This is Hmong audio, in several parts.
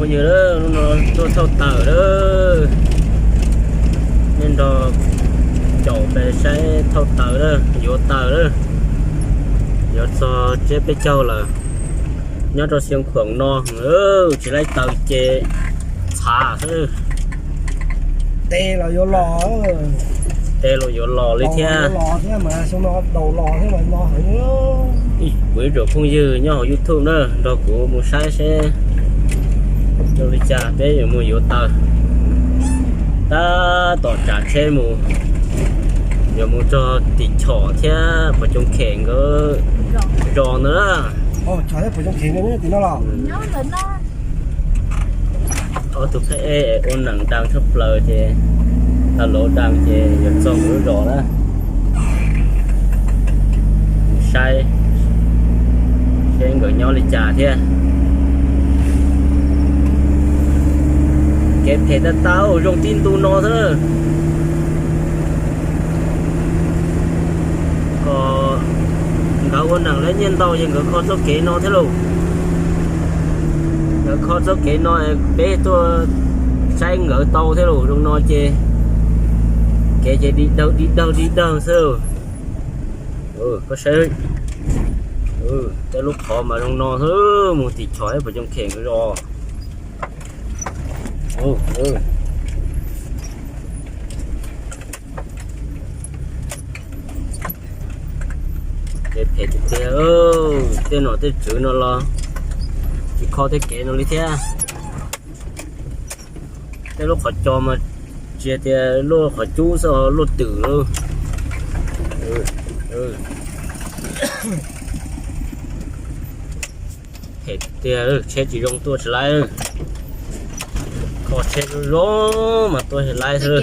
Yog lub no tuaj thauj taws lawm, nej nrog caum peb saib thauj taws lawm, yuav taws lawm, yuav txog tsiab peb caug lawm. Nyob rau Xeev Khuam no tsis laib taws ces txhav xwb. Tes los yuav los, tes los yuav los li thiab. Los thiab mas xyoo no daus los thiab mas no heev. Kuv ib tsoom phooj ywg nyob hauv YouTube na, nrog kuv mus saib seb zoo li cas peb yuav mus yuav taws. Tab tom tsav tsheb mus, yuav mus txog Tim Chom thiab Pov Coom Khem nkawd zos ntawd na. Ob tug phab ej ua neeg dab tshaj plaws ces, tau lov dab ces yuav txog nkawd lub zos na. Saib seb nkawd nyob li cas thiab. Kev phem tag tag, zoo tib ntu no xwb. Kom nkawd ua neeg lawv nyiaj ntau ces nkawd kho txoj kev no thiab lauj. Nkawd kho txoj kev no, peb tuaj saib nkawd tau thiab lauj. Zoo no ces kev ces di dawg di dawg di dawg xwb. Koj saib, tej lub qhov mas zoo no xwb, mus Tim Chom thiab Pov Coom Khem nkawd zos. Kev phem tiag tiag, tej nom tej tswv no los tsis kho tej kev no li thiab. Tej lub qhov cos mas tsis hais tias luaj qhov cub xwb, luaj twm lauj. Phem tiag, tsheb tsis zoo tuaj tsis laib. Kho tsheb zoo zoo mas tuaj tsis laib xwb.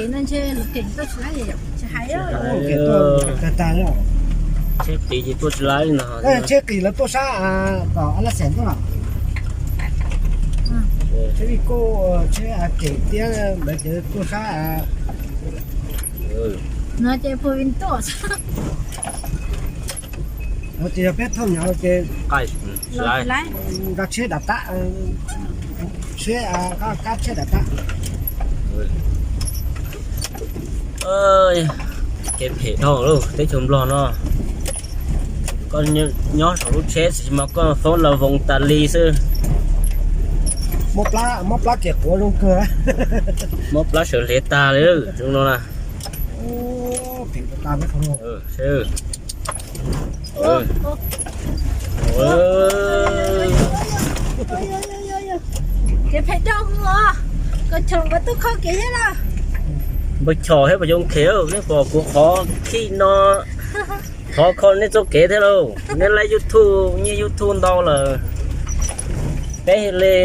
Tsheb qis ces tuaj tsis laib li no. Tsheb qis lawv tuaj sab tom Ab Lab Xeem tuaj los. Tsheb vij kuj, tsheb qis tiab lawv ces tuaj sab. No ces puas vij tuaj. Ces yog peb thauj nyav ces nqa tsheb dav tab, tsheb, kab tsheb dav tab. Kev phem dhau lauj, teb chaws Nplog no. Koj nyob saum lub tsheb tab sis mas koj foob la voos tas li xwb. Mob plab ces quav zoo kawg. Mob plab sawv hliav tag li zoo no na. Kev phem dhau os, koj chom mas tuaj kho kev thiab lauj. Npawg Chom thiab Pov Coom Khem, nej pom kuv qhov khij no, qhov kho nej txoj kev thiab lauj. Neb laib YouTube, nyiaj YouTube ntau lawm, peb thiaj li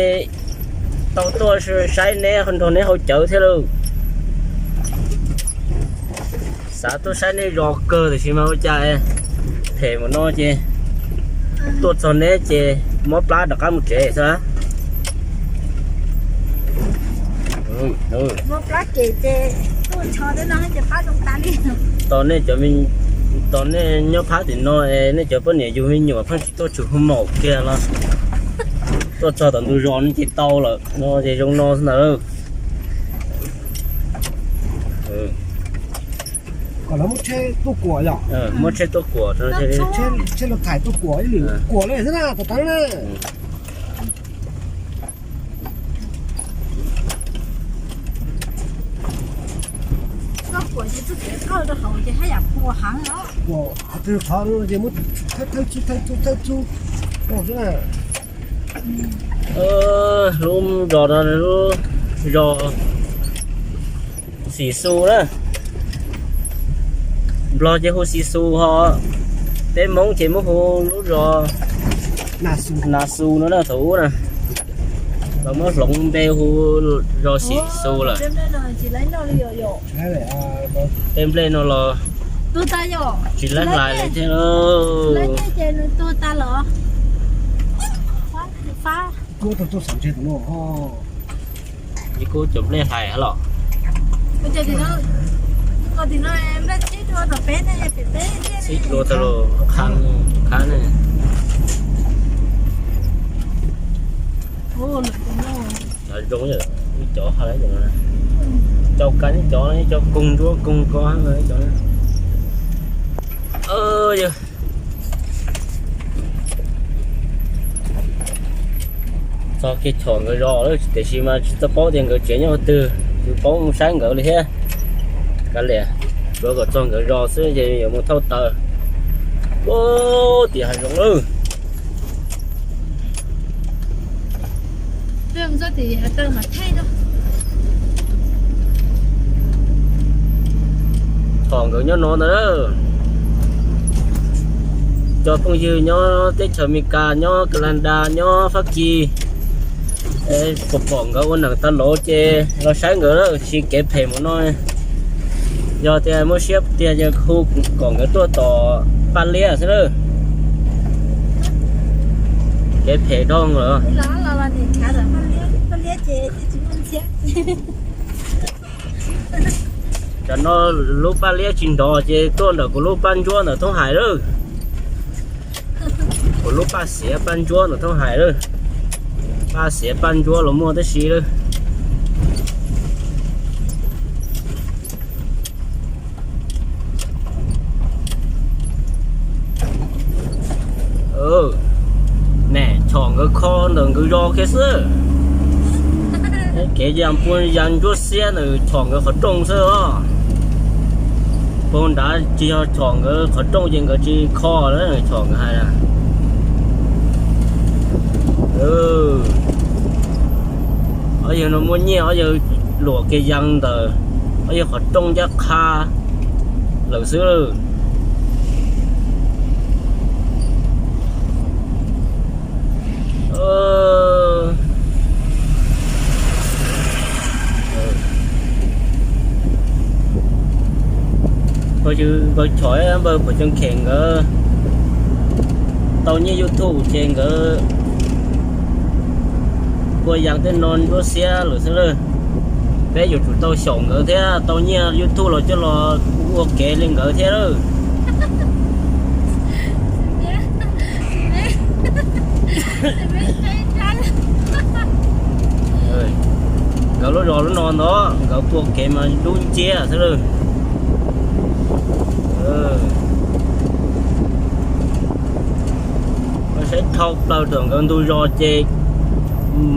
tau tuaj saib neb nrog neb haus cawv thiab lauj. Xav tuaj saib nej zos kawg tiam sis mas ua cas phem mus no ces tuaj txog neb ces mob plab rov qab mus tsev xwb. Tos nej, tos nej nyob phab tim no es nej cov poj niam yug me nyuam pheej tsis tuaj tshwm hu maum kiag los tuaj txog tom ntug zos no ces tau lawm no ces zoo no xwb ntag. Kom lawv muab tsheb tuaj kuam yom. Muab tsheb tuaj kuam, tsheb luv thais tuaj kuam ib lwm kuam li xwb na, tom tav na. Koj kuam ces txoj kev qawj rau hauv ces haj yam puas heev os. Kuam qhov twg qhov no ces muab thawb txub thawb txub thawb txub xwb na. Lub zos no lub zos Xis Xus na. Nplog ces hu Xis Xus ho, peb Hmoob ces muab hu lub zos Nas Xus no na, thaum ub na. Lawv muab hloov npe hu zos Xis Xus lawm. Tej nplej no los tsis laib hlais li thiab. Kuj cov nplej hlais los. Txhib dua tau los qhab ne. Ka cov, cov koog ntsuab koog ko cov. Yog txog kiag Chom nkawd zos lawm tiam sis mas tsis tau paub tias nkawd tsev nyob qhov twg, tsis paub mus saib nkawd li thiab. Kav liam, tsuav kom txog nkawd zos xwb ces yuav mus thauj taws. Ub, tim hav zoov lawm. Chom nkawd nyob no ntag. Cov phooj ywg nyob teb chaws Amelikas, nyob Canada, nyob Fab Kis, pom pom nkawd ua neeg tas los ces los saib nkawd lawm, tiam sis kev phem mus no. Yog tias muaj siab tiag ces hu kom nkawd tuaj tom Paj Liab xwb lawm. Kev phem dhau lawm. Tam no lub Paj Liab tsis nrov ces tuaj ntawm kuv lub Paj Ntsuab ntawm Thoob Hais lawm. Kuv lub Paj Xiav Paj Ntsuab ntawm Thoob Hais lawm. Paj Xiav Paj Ntsuab los muaj tib si lawm. Ne, Chom nkawd kho ntawm nkawd zos kiag xwb. Kev ya pua ya ntsuab xiab ntawm Chom nkawd qhov rooj xwb os. Pag nrad tsis yog Chom nkawd qhov rooj ces nkawd tsis kho lawm, Chom nkawd hais. Ob yawg no muaj nyiaj, ob yawg luam kiag ya ntawm ob yawg qhov rooj ncaj qha lawm xwb. Npawg Chom, npawg Phuv Xyooj Khem nkawd tau nyiaj YouTube ces nkawd ua ya tej no ntsuab xiab lawm xwb lawm. Peb yuav tsum tau xyaum nkawd thiab, tau nyiaj YouTube los coj los ua kev li nkawd thiab lawm. Nkawd lub zos lub no ntag, nkawd ua kev mas dub nciab xwb lawm. Saib dhau plaws tom nkawd ntug zos ces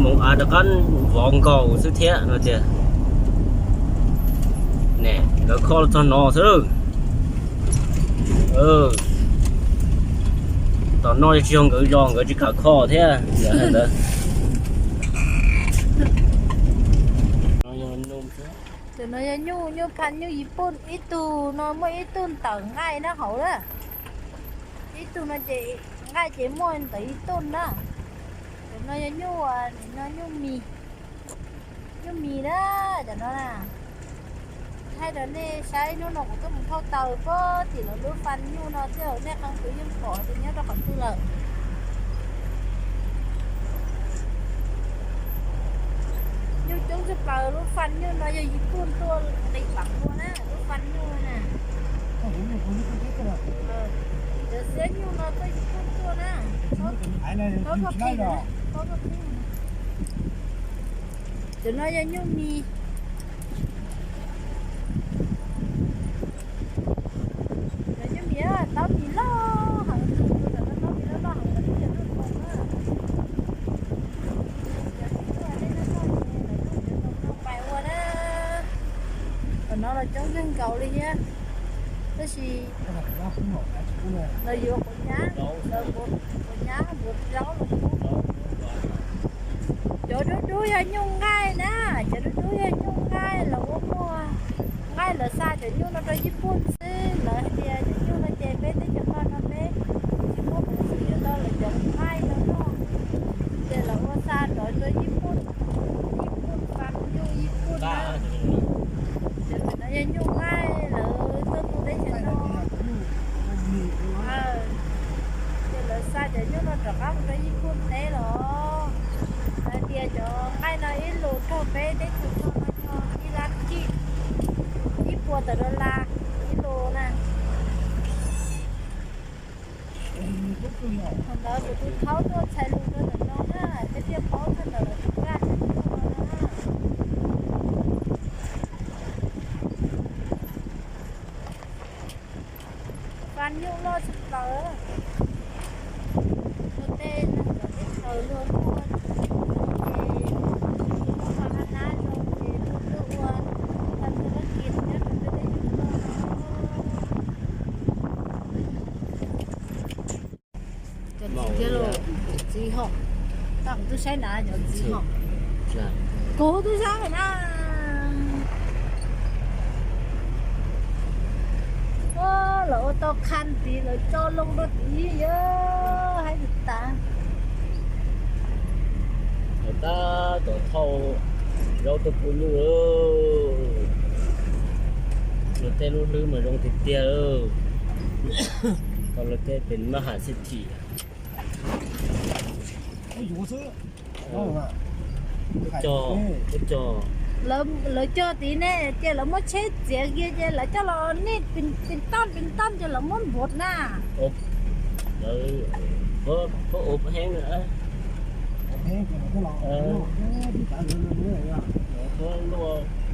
mus av rov qab vov nkaus xwb thiab no tias. Ne, nkawd kho los txog no xwb lawm. Tom no tsis yog nkawd zos, nkawd tsis kam kho thiab. Cov no yog nyuj, nyuj phaj nyuj Yiv Pooj, ib tug no muaj ib tug ntawm nqaij na hauv na. Ib tug no ces nqaij ces muaj ntawm ib tug na. Cov no yog nyuj, no nyuj mis, nyuj mis na, cov no na. Thaij rau nej saib, hnub no kuv tuaj mus thauj taws puag tim lawv lub faj nyuj no thiab, nej qee tus yeej pom tias nyob rau qhov twg lawm. Nyuj coob tshaj plaws, lub faj nyuj no yog Yiv Pooj tuaj nqis pam ua na, lub faj nyuj na. Cov xiab nyuj no tuaj Yiv Pooj tuaj na. Cov no yog nyuj mis. Cov nyuj mis, taub mis loj heev, cov no taub mis loj loj heev, cov no cov nyuj pais ua na. Tom no los coob kawg nkaus li thiab, tab sis lawv yuav quav nyab, lawv quav nyab, quav zaub los pub. Cov dub dub yog nyuj nqaij na, cov dub dub yog nyuj nqaij, lawv ua muag nqaij, lawv xa cov nyuj no rau Yiv Pooj xwb. Lawv hais tias cov nyuj no ces peb teb chaws no no peb tsis muaj peev xwm yuav tau lawv cov nqaij no noj, ces lawv ua xa rov rau Yiv Pooj, Yiv Pooj faj nyuj Yiv Pooj na. Cov no yog nyuj nqaij, lawv tuaj tu teb chaws no, ces lawv xa cov nyuj no rov qab mus rau Yiv Pooj teb los. Lawv tias cov nqaij no ib lus raug peb teb chaws no yog ib lab kij, ib puas tawm dollar ib lus na. Thaum ntawd kuv tus thaub tuaj txhais lus rau ntawm no na, peb thiaj paub txog ntawm lawv tus kaj tus nyuj no na. Txiv ho, tau kuv twb saib na, cov txiv ho, kuv twb saib na. Lawv ua tau qhov tid lawv tso loo rau tid yog haib tas. Tab tom thauj zaub tuaj pub nyuj. Luag tej lub hlwb mas zoo tiag tiag. Tau luag tej pes maj has xib thim. Lawv cog tid ne, ces lawv muab tsheb txiav kiag ces lawv coj los nej pis toj pis toj ces lawv muab npuav na. Lawv ua heev na.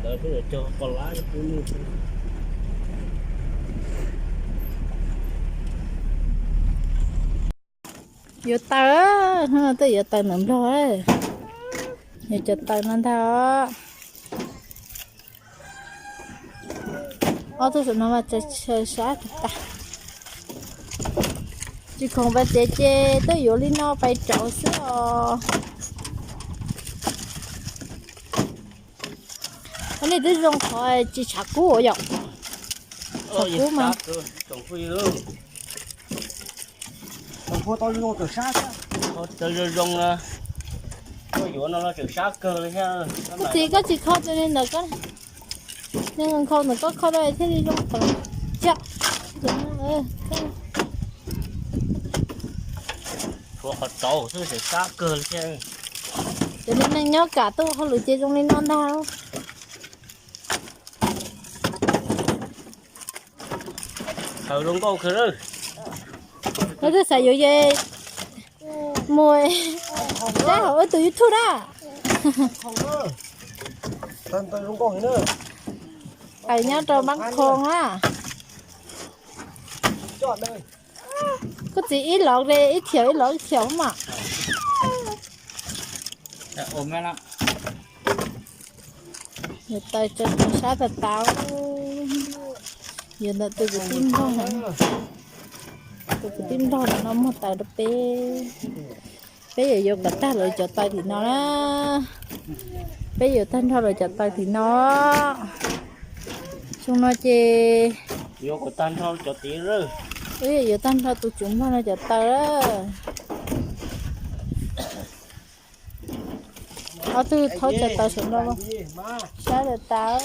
Lawv pheej yuav cog koj lab pub nyuj. Yuav taws, hnub no tuaj yuav taws ntawm Nplog, yuav cov taws no ntag. Ob tug saum no mas tsaws sab tas tas. Tsis khoom pais tsev ces tuaj yuav li no pais rauv xwb os. Nej twb zoo qhov tsis tshav kub yom. Tshav kub mas zoo zoo, koj yuav no tseem sab kawg li thiab. Koj txiv, koj tsis kho tus ntawm koj, kho ntawm koj kho tau thiaj li zoo tawm. Tshuav qhov tsaus xwb tseem sab kawg li thiab. Cov neeg nyob kam tuaj hauj lwm ces zoo li no ntag. Taws zoo nkauj kawg. Koj twb xav yuav ye, mus saib hauv wb tus YouTube na. Taws nyob rau Npab Khoo na. Koj txiv, ib los ib thiaum ib los ib thiaum mas. Yuav taws tso sab tas tas. Yuav ntawm tus kwv tij Nplog, tus kwv tij Nplog no muag taws rau peb. Peb yuav yuav kom tag lawv cov taws tim no na. Peb yuav tag nrho lawv cov taws tim no. Xyoo no ces yuav kom tag nrho cov tid, wb yuav tag nrho tus tswv Nplog no cov taws. Ob tug thaub cov taws saum no sab tas tas.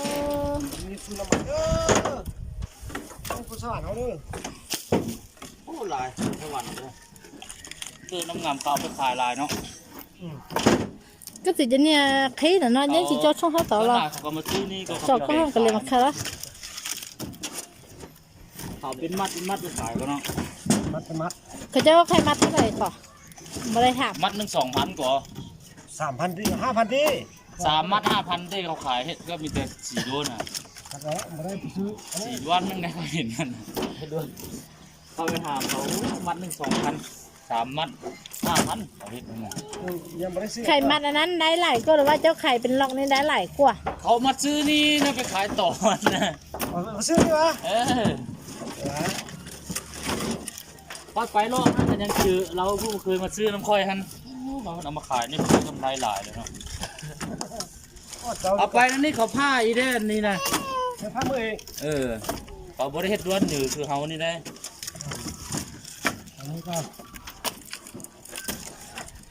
Koj txiv, cov niag qhib ntawm no yeej tsis tso tshooj sab tod los? Tso koj haj kav liam mas khaws. Koj cov qhaib mab thaj lais tom? Mab neej xoom phav ko. Xav mab haj phav tej koj qhaib, koj mi tas tsis duab na. Tsis duab neej ne koj hnov na. Koj peb has tau mab neej xoom phav, xav mab haj phav. Qhaib mab annan dai laim kuas los vaj cov qhaib pes loj ne dai laim kuas. Qhov mab xwb ni no peb qhaib tom na. Pab pais loj na, yeej cwm lawv kuj khwv mas xwb no qhoi han. Mas qhaib ne peb kam dai laim lawm no. Au pais no nej qhov phaj ib dab ni na. Qhov puas dab hej duab nws khwv hauv ni dab.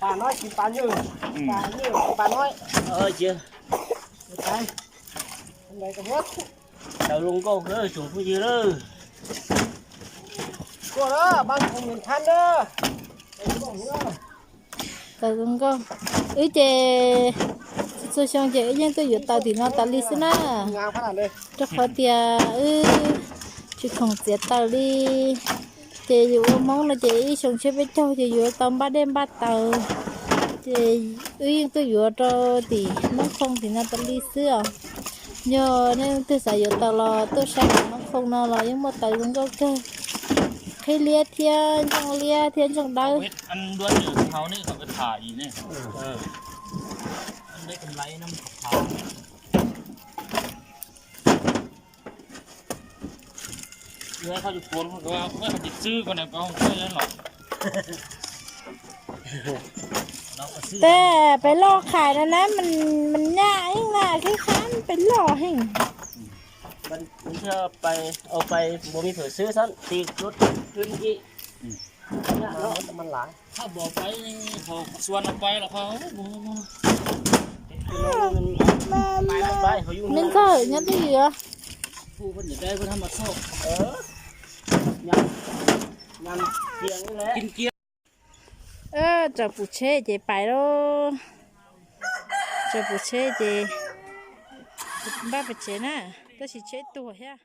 Taws zoo nkauj tsoom phooj ywg lawm. Taws zoo nkauj. Wb ces txhua xyoo ces wb yeej tuaj yuav taws tim no tas li xwb na. Rau qhov tias wb tsis khoom txiav taws li. Ces yus ua Hmoob no ces ib xyoo tshiab peb caug ces yuav tau npaj dej npaj taws. Ces wb yeej tuaj yuav rau tim Hmoob Khoo tim no tas li xwb os. Yog nej leej twg xav yuav taws los tuaj saib tim Hmoob Khoo no los yeej muaj taws zoo nkauj kawg. Qhib liab thiab ntsooj liab thiab ntsooj dawb. Tej peb loj qhais no na, mas nyaj ib na khib khab peb loj heev. Ua pais mus me phwm xwb xab ti rub rub ib. Me ntxawm nyob twj ywm. Tsaws pum tsheb ces pais lauj. Tsaws pum tsheb ces npaj pem tsev na, tab sis tsheb tuag thiab.